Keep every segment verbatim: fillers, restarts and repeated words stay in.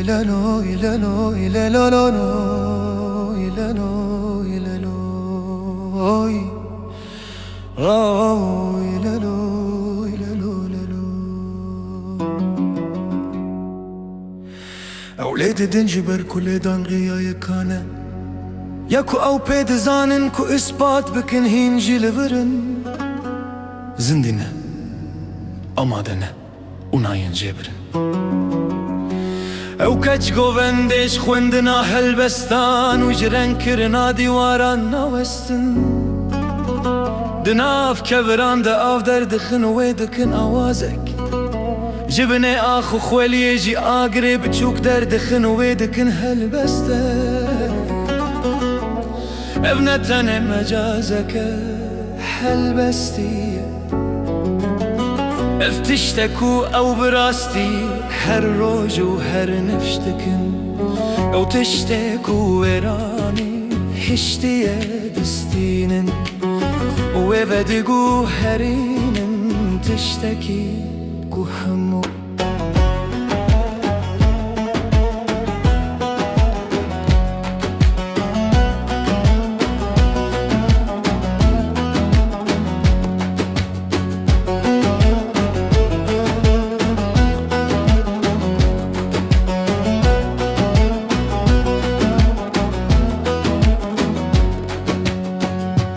Leloy, leloy, lelololoy, leloy, leloy. Roy, leloy, lelo, lelo. Ew lê didin ji ber ku lêdan rêya yekan e. Ya ku ew pê dizanin ku îspat bikin hîn jî li vir in. Zindî ne. Amade ne. Û nayên jêbirin. Ew keç govendê ji xwendina helbestan û ji rengkirina dîwaran nawestin. Di nav keviran de av derdixin û wê dikin awazek. Ji binê ax û xweliyê jî agirê biçûk derdixin û wê dikin helbestek. Ev ne tenê mecazeke helbestî ye. Ev tiştek û ew bi rastî her roj û her nifş dikin. Ew tiştek û wêranî hiştiye distînin û wê ve diguherînin tiştekî ku hemû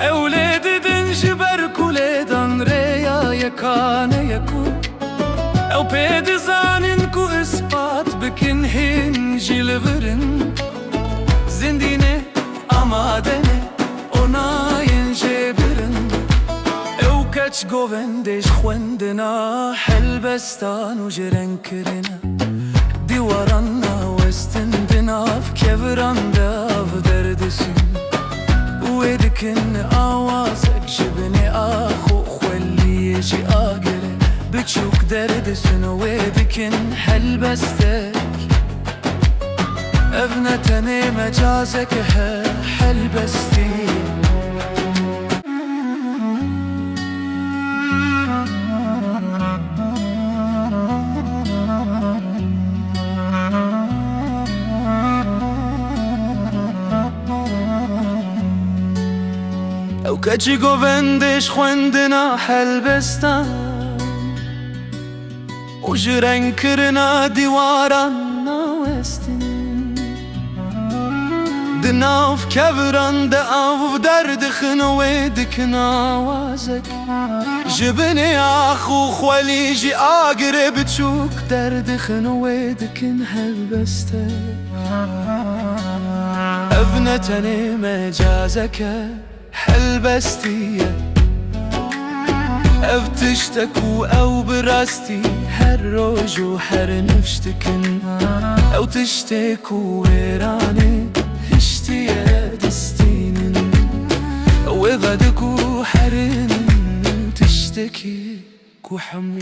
Ew lê didin ji ber ku lêdan rêya yekane ye ku ew pê dizanin ku îspat bikin hîn jî li vir in. Zindî ne, amade ne, û nayên jêbirin. Ew keç govendê ji xwendina helbestan û ji rengkirina dîwaran nawestin di nav keviran de av derdixin û wê dikin awazek ji binê ax û xweliyê jî agirê biçûk derdixin û wê dikin helbestek. Ev ne tenê mecazeke he helbestî. Ew keçî govendê ji xwendina helbestan û ji rengkirina dîwaran nawestin. Di nav keviran de av derdixin û wê dikin awazek. Ji binê ax û xwelî jî agirê biçûk derdixin û wê dikin helbestek. Ev ne tenê mecazeke helbestî ye. Ev tiştek û ew bi rastî her roj û her nifş dikin. Ew tiştek û wêranê hiştiye distînin. Wê ve diguherin tiştekî ku hemû